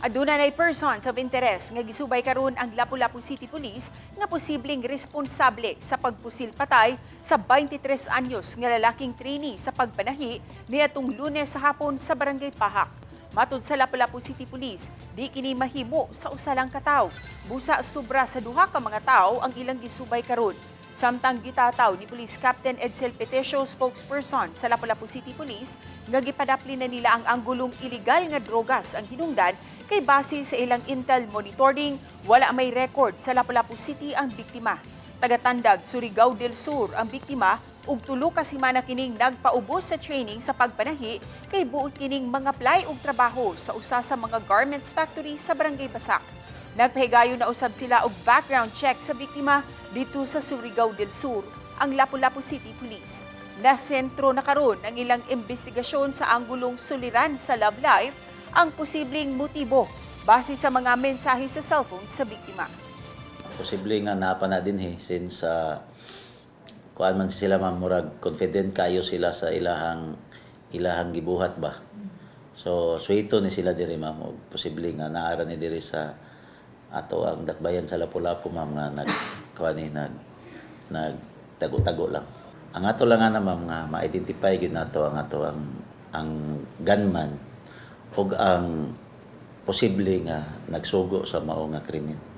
Aduna nay persons of interest nga gisubay karon ang Lapu-Lapu City Police nga posibleng responsable sa pagpusil patay sa 23 anyos nga lalaking trainee sa pagpanahi niadtong Lunes sa hapon sa Barangay Pahak. Matud sa Lapu-Lapu City Police, di kini mahimo sa usa lang ka tawo. Busa sobra sa duha ka mga tawo ang ilang gisubay karon. Samtang gitataw ni Police Captain Edsel Petecio, spokesperson sa Lapu-Lapu City Police, nga gipadapli na nila ang anggulong iligal nga drogas ang hinungdan kay base sa ilang intel monitoring, wala may record sa Lapu-Lapu City ang biktima. Tagatandag, Surigao del Sur ang biktima ug 3 ka semana kining nagpaubos sa training sa pagpanahi kay buot kining mga-apply og trabaho sa usa sa mga garments factory sa Barangay Basak. Nagpahigayon na usab sila og background check sa biktima dito sa Surigao del Sur, ang Lapu-Lapu City Police. Nasentro na karon ang ilang investigasyon sa anggulong suliran sa love life ang posibleng motibo base sa mga mensahe sa cellphone sa biktima. Posible nga naa pa na dinhi since kuan man sila, ma'am, murag confident kayo sila sa ilahang gibuhat ba. So suwito ni sila diri, ma'am, og posible nga naara ni diri sa ato ang dakbayan sa Lapu-Lapu, ma'am, nga nag kuan ni nag nagtago-tago lang. Ang ato lang nga na, ma'am, nga ma-identify gyud nato ang ato ang gunman ug ang posible nga nagsugo sa mao nga krimen.